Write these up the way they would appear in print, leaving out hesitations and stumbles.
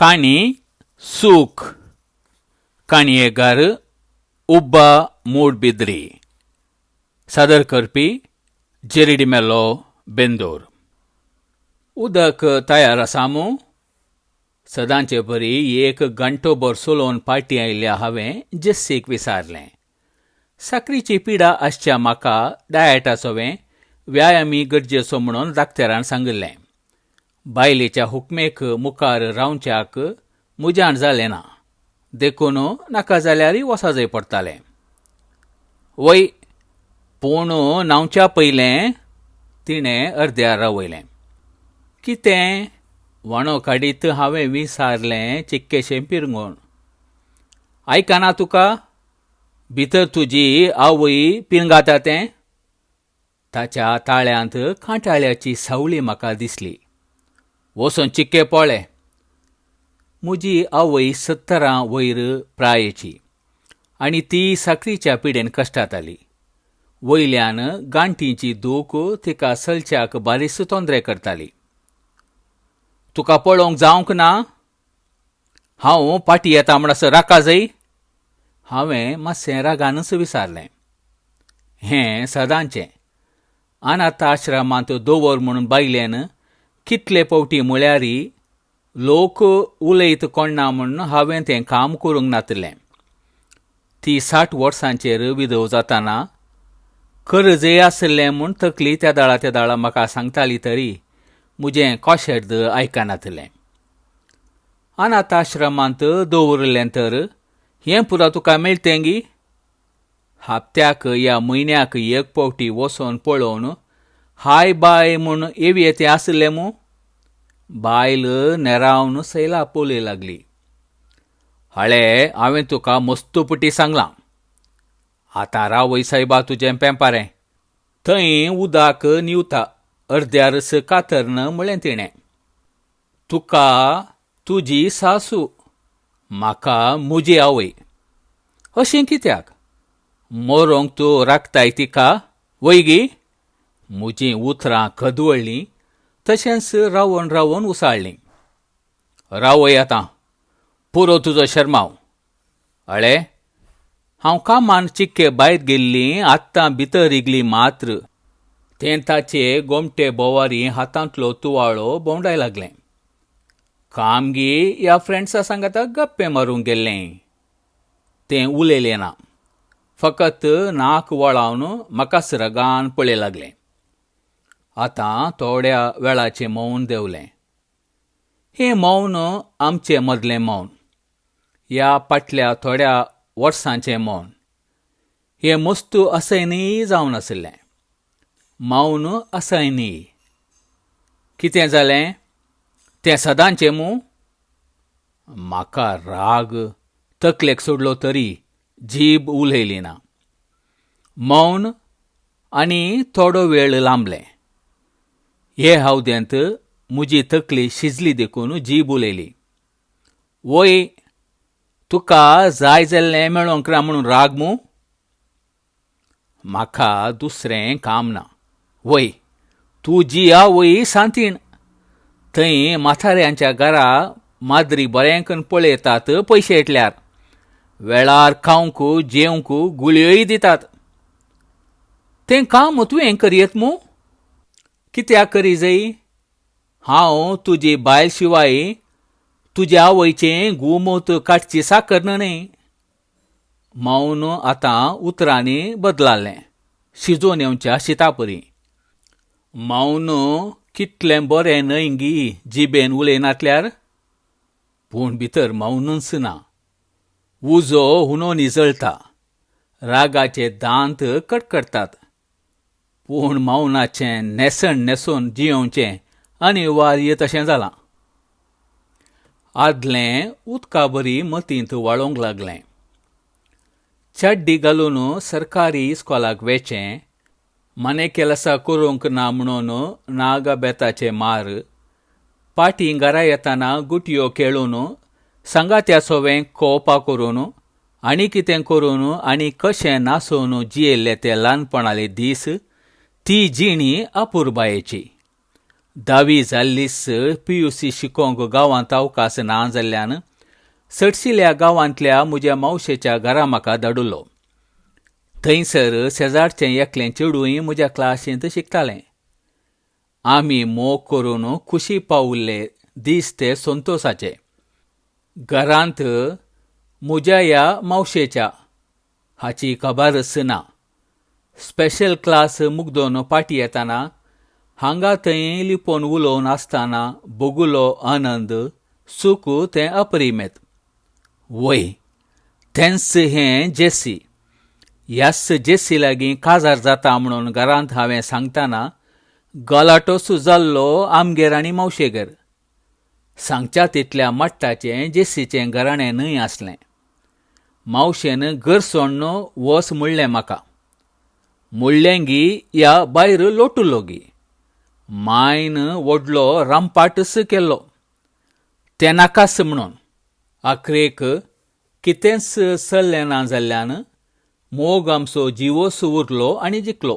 काणी सूख. काणयेगार उब्बा मूडबिद्री. सादर करपी जेरी डिमेलो, बेंदूर. उदक तयार आसा मूं? सदांचे परी एक घंटोभर चलोवन पाटी आयिल्ल्या हांवें जेस्सीक विचारलें. साकरीची पिडा आसच्या म्हाका डायटासवें व्यायामी गरजेचो म्हणून दाक्तेरान सांगिल्लें. बायलेच्या हुकमेक मुखार रावच्याक म्हज्यान जालें ना, देखून नाका जाल्यारय वचजय पडटालें. वय, पूण न्हांवच्या पयलें. तिणें अर्द्यार रावयलें. कितें? व्हाणो काडीत हांवें विचारलें चिक्केशें पिरंगून. आयकना तुका? भितर तुजी आवय पिरंगाता तें. ताच्या ताळ्यांत कांटाळ्याची सावळी म्हाका दिसली. वचून चिक्के पळे. म्हजी आवय 70 वयर प्रायेची आनी ती साकरीच्या पिडेन कश्टाताली. वयल्यान गांठीची दूख तिका चलच्याक बारीस तोंदरे करताली. तुका पळोवंक जावंक ना? हांव पाटी येता म्हणसर राका जाय? हांवें मातशें रागानच विचारलें. हें सदांचें. अनाथ आश्रमांत दवर म्हणून बायलेन कितले फावटी म्हळ्यारय लोक उलयत कोण्णा म्हूण हांवें तें काम करूंक नातिल्लें. ती 60 वर्सांचेर विधव जाताना करजय आशिल्लें म्हूण तकली त्या दाळा म्हाका सांगताली तरी म्हजें कोशेर्द आयकनातिल्लें. अनाथ आश्रमांत दवरिल्लें तर हें पुरो तुका मेळटेंगी? हप्त्याक या म्हयन्याक एक फावटी वचोन पळोवन हाय बाय म्हूण येवये तें आशिल्लें मूं? बायल नेरावन सैला पळय लागली. हाळे, हांवें तुका मस्तू पुटी सांगलां. आतां रावय सायबा तुजें पेंपारें. थंय उदक निवता. अर्द्यारच कातरन म्हळें तिणें. तुका तुजी सासू, म्हाका म्हजी आवय. अशें कित्याक? मरोंक तूं राखताय तिका, वय गी? म्हजीं उतरां खदवळ्ळीं तशेंच रावन रावन उसाळ्ळीं. रावय आतां, पुरो तुजो शर्माव. अळे, हांव कामान चिक्के भायर गेल्लीं आत्तां भितर रिगली मात्र तें ताचे गोमटे बोवारी हातांतलो तुवाळो भोंवडाय लागलें. कामगी ह्या फ्रेंड्सा सांगाता गप्पे मारूंक गेल्लें. तें उलयलें ना. फकत नाक वळावन म्हाकाच रागान पळय लागलें. आतां थोड्या वेळाचें मौन देंवलें. हें मौन आमचें मदलें मौन. ह्या फाटल्या थोड्या वर्सांचें मौन. हें मस्तू असहनीय जावन आशिल्लें. मौन असहनीय. कितें जालें? तें सदांचें मूं? म्हाका राग तकलेक सोडलो तरी जीब उलयली ना. मौन आनी थोडो वेळ लांबलें. हे हावदेंत म्हजी तकली शिजली देखून जीब उलयली. वय, तुका जाय जाल्लें मेळोंक ना म्हणून राग मूं? म्हाका दुसरें काम ना. वय, तुजी आवय सांतीण. थंय म्हाताऱ्यांच्या घरा माद्री बरें करून पळयतात पयशे येतल्यार. वेळार खावंक जेवंक गुळयोय दितात. तें काम तुवें करयत मूं? कित्याक करी जाय? हांव तुजी बायल शिवाय तुज्या आवयचें गुमूत काडची साकर न्हय. मौन आतां उतरांनी बदलालें, शिजोवन येवच्या शितापरी. मौन कितलें बरें न्हय गी जिबेन उलयनातल्यार? पूण भितर मौनूच ना. उजो हुनो निजळटा. रागाचे दांत कडकडटात. पूण मौनाचें न्हेसण न्हेसून जियोवचें अनिवार्य तशें जालां. आदलें उदका बरी मतींत वाळोवंक लागलें. चड्डी घालून सरकारी इस्कोलाक वेचें, मने केलसा करूंक ना म्हणून नागा बेताचे मार, पाटी घरा येताना गुटयो खेळून सांगात्या सोवें कोपा करून आनी कितें करून आनी कशें नासोवन जियेल्ले ते ल्हानपणाले दीस. ती जिणी अपुरबायेची. धावी जाल्लीच पी you see शिकोवंक गांवांत अवकाश ना जाल्ल्यान सडशिल्या गांवांतल्या म्हज्या मावशेच्या घरा म्हाका धाडिल्लो. थंयसर शेजारचें एकलें चेडूंय म्हज्या क्लासींत शिकतालें. आमी मोग करून खुशी पाविल्ले दीस ते संतोसाचे. घरांत म्हज्या ह्या मावशेच्या हाची खबरच ना. स्पेशल क्लास मुगदोन पाटी येताना हांगा थंय लिपोवन उलोवन आसतना भोगुलो आनंद सूख तें अपरिमेत. वय, तेंच हें जेसी. ह्याच जेसी लागीं काजार जाता म्हणून घरांत हांवें सांगतना गलाटोच जाल्लो आमगेर आनी मावशेगेर. सांगच्या तितल्या मट्टाचें जेसीचें घराणें न्हय आसलें. मावशेन घर सोडून वच म्हणलें म्हाका. म्हणलें गी या भायर लोटुलो गी. मायन व्हडलो रामपाटच केल्लो. तें नाकाच म्हणून. आखरेक कितेंच चल्लें ना जाल्ल्यान मोग आमचो जिवोच उरलो आनी जिखलो.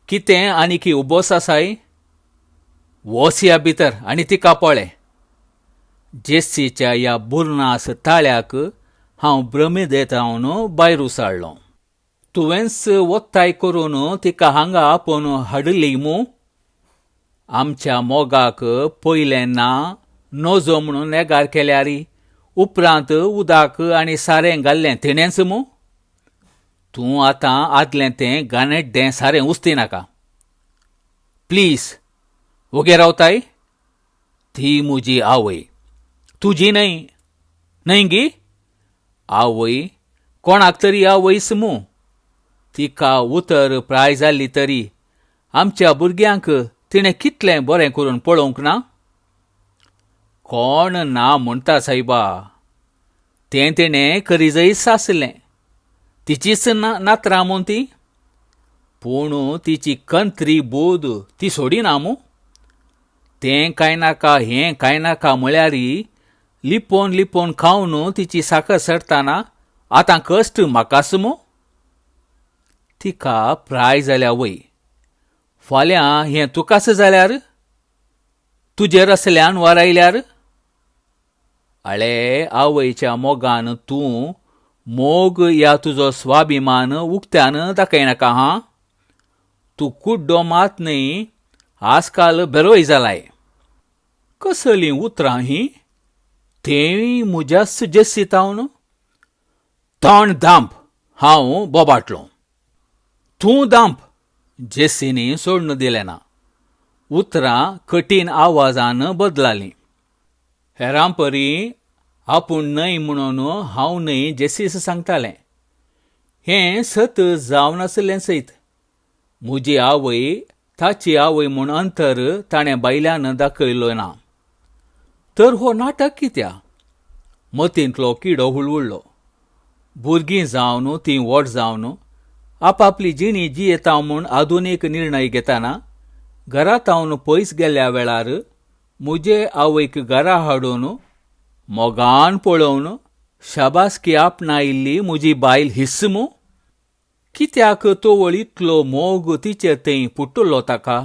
कितें आनीकी उबोस आसाय? वच या भितर आनी तिका पळय. जेसीच्या ह्या बुरनास ताळ्याक हांव भ्रमिदेत रावन भायर उसळ्ळों. तुवेंच ओत्ताय करून तिका हांगा आपोवन हाडिल्ली मूं? आमच्या मोगाक पयलें ना नजो म्हणून नेगार केल्यारी उपरांत उदक आनी सारें घाल्लें तिणेंच मूं? तूं आतां आदलें तें गानेड्डें सारें उस्ती नाका. प्लीज वोगे रावताय? ती म्हजी आवय, तुजी न्हय. न्हय गी? आवय कोणाक तरी आवयच मूं. तिका उतर प्राय जाल्ली तरी आमच्या भुरग्यांक तिणें कितलें बरें करून पळोवंक ना? कोण ना म्हणटा सायबा, तें तिणें करीजयच आसलें. तिचीच नातरां मूं ती. पूण तिची कंत्री बोध ती सोडिना मूं. तें कांय नाका हें कांय नाका म्हळ्यारी लिपोवन लिपोवन खावन तिची साकर सरतना आतां कश्ट म्हाकाच मूं. तिका प्राय जाल्या वय. फाल्यां हें तुकाच जाल्यार? तुजेर असल्यान वार आयल्यार? आळे आवयच्या मोगान तूं मोग या तुजो स्वाभिमान उक्त्यान दाखयनाका हां. तूं कुड्डो मात न्हय, आजकाल बेरोय जालाय. कसलीं उतरां हीं? तेंय म्हज्याच जेसीतावन? तोंड धांप, हांव बोबाटलों. तूं धांप. जेसीनी सोडून दिलें ना. उतरां कठीण आवाजान बदलालीं. हेरांपरी आपूण न्हय म्हणून हांव न्हय जेसीस सांगतालें. हें सत जावन आसलें सयत. म्हजी आवय ताची आवय म्हूण अंतर ताणें बायल्यान दाखयलो ना. तर हो नाटक कित्या? मतींतलो किडो हुळहुळ्ळो. भुरगीं जावन तीं व्हड जावन आपापली जिणी जियेता म्हूण आधुनीक निर्णय घेतना घरांत पयस गेल्ल्या वेळार म्हजे आवयक घरा हाडून मोगान पळोवन शाबासकी आपणायिल्ली म्हजी बायल his मूं? कित्याक तवळ इतलो मोग तिचेर थंय पुट्टलो ताका?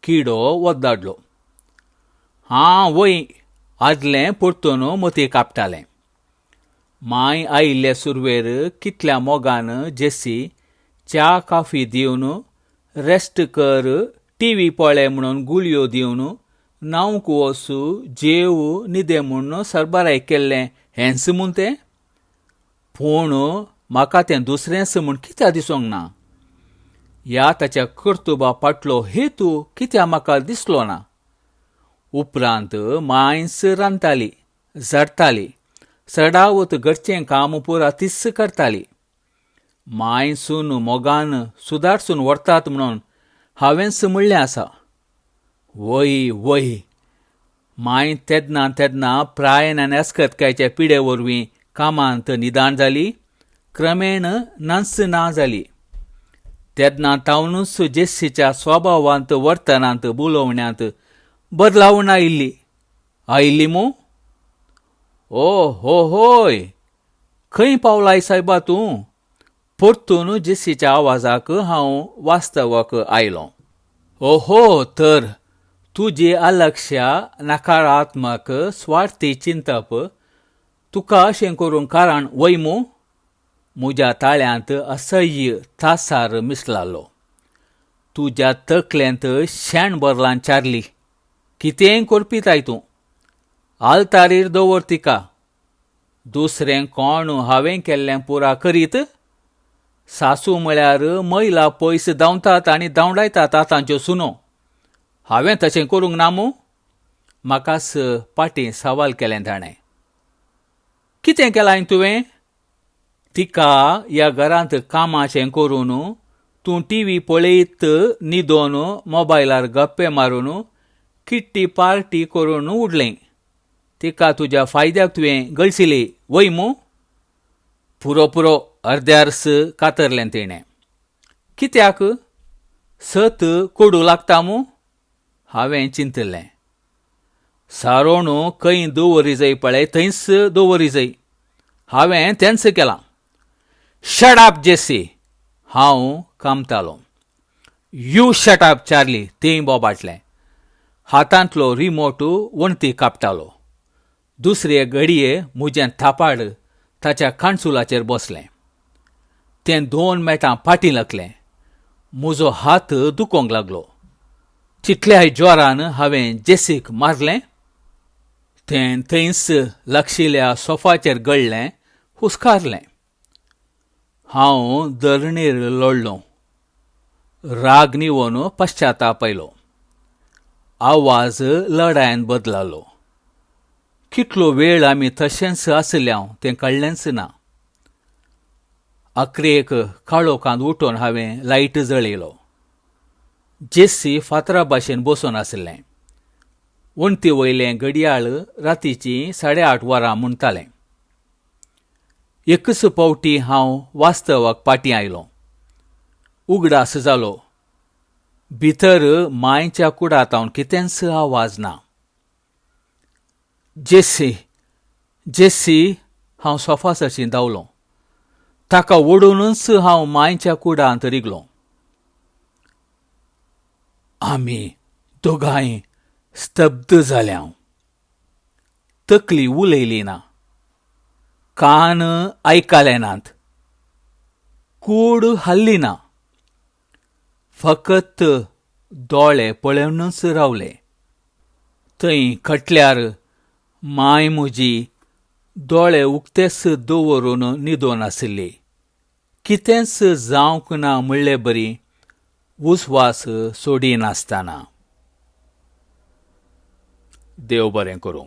किडो वद्दाडलो. हां वय, आदलें परतून मती कापतालें. मांय आयिल्ले सुरवेर कितल्या मोगान जेसी च्या काफी दिवन रेस्ट कर, टी व्ही पळय म्हणून गुळयो दिवन न्हावंक वच, जेव, न्हिदे म्हूण सरबराय केल्लें हेंच म्हूण तें? पूण म्हाका तें दुसरेंच म्हूण कित्याक दिसूंक ना? ह्या ताच्या कर्तुबा फाटलो हेतू कित्याक म्हाका दिसलो ना? उपरांत मांयच रांदताली, झडटाली, चडावत घरचें काम पुरा तीच करताली. मांय सून मोगान सुदारसून व्हरतात म्हणून हांवेंच म्हणलें आसा. वय वय, मांय तेन्ना तेन्ना प्रायन आनी अस्कतकायच्या पिडे वरवीं कामांत निदान जाली, क्रमेण नाच ना जाली. तेन्ना तावनूच जेस्सीच्या स्वभावांत, वर्तनांत, बोलोवण्यांत बदलावण आयिल्ली. आयिल्ली मूं? ओ हो होय, खंय पावलाय सायबा तूं? परतून जेसीच्या आवाजाक हांव वास्तवाक आयलों. ओहो, तर तुजे अलक्ष्य, नकारात्मक, स्वार्थी चिंतप तुका अशें करूंक कारण वय मूं? म्हज्या ताळ्यांत असह्य तासार मिसलालो. तुज्या तकलेंत शेण भरलां चार्ली. कितेंय करपी ताय तूं. आल्तारीर दवर तिका. दुसरें कोण हांवें केल्लें पुरा करीत? सासू म्हळ्यार मैला पयस धांवतात आनी धांवडायतात आतांच्यो सुनो. हांवें तशें करूंक ना मूं? म्हाकाच पाटीं सवाल केलें ताणें. कितें केलां तुवें? तिका ह्या घरांत कामाचें करून तूं टी व्ही पळयत न्हिदोन मोबायलार गप्पे मारून किट्टी पार्टी करून उडलें. तिका तुज्या फायद्याक तुवें गळशिली वय मूं? पुरो पुरो, अर्द्यार्स कातरलें तिणें. कित्याक? सत कोडू लागता मूं? हांवें चिंतलें. सारोण खंय दवरी जाय पळय थंयच दवरी जाय. हांवें तेंच केलां. Shut up Jessie! हांव कामतालों. You shut up Charlie! तेंय बोबाटलें. हातांतलो रिमोट वणटी कापतालो. दुसरे घडये म्हजें थापाड ताच्या काणसुलाचेर बसलें. तें 2 मेटां फाटीं लागलें. म्हजो हात दुखोवंक लागलो. तितल्याय जोरान हांवें जेसीक मारलें. तें थंयच लागशिल्ल्या सोफाचेर गळ्ळें, हुस्कारलें. हांव धरणीर लोळ्ळों. राग निवोन पश्चाताप आयलो. आवाज लडायन बदलालो. कितलो वेळ आमी तशेंच आसल्याव तें कळ्ळेंच ना. आखरेक काळोखांत उठून हांवें लायट जळयलो. जेसी फातरा भाशेन बसून आसलें. वणटी वयलें घडयाळ रातीचीं 8:30 वरां म्हणटालें. एकच फावटी हांव वास्तवाक फाटीं आयलों. उगडास जालो. भितर मांयच्या कुडांत कितेंच आवाज ना. जेसी, जेसी, हांव सोफा सरशीं धांवलो. ताका ओडुनूच हांव मांयच्या कुडांत रिगलो. आमी दोगांय स्तब्ध जाल्यांव. तकली उलयली ना. कान आयकले नात. कूड हाल्ली ना. फकत दोळे पळोवनूच रावले. थंय खटल्यार मांय म्हजी दोळे उक्तेच दवरून न्हिदोन आशिल्ली. कितेंच जावंक ना म्हणले बरी उस्वास सोडिनासतना. देव बरें करूं.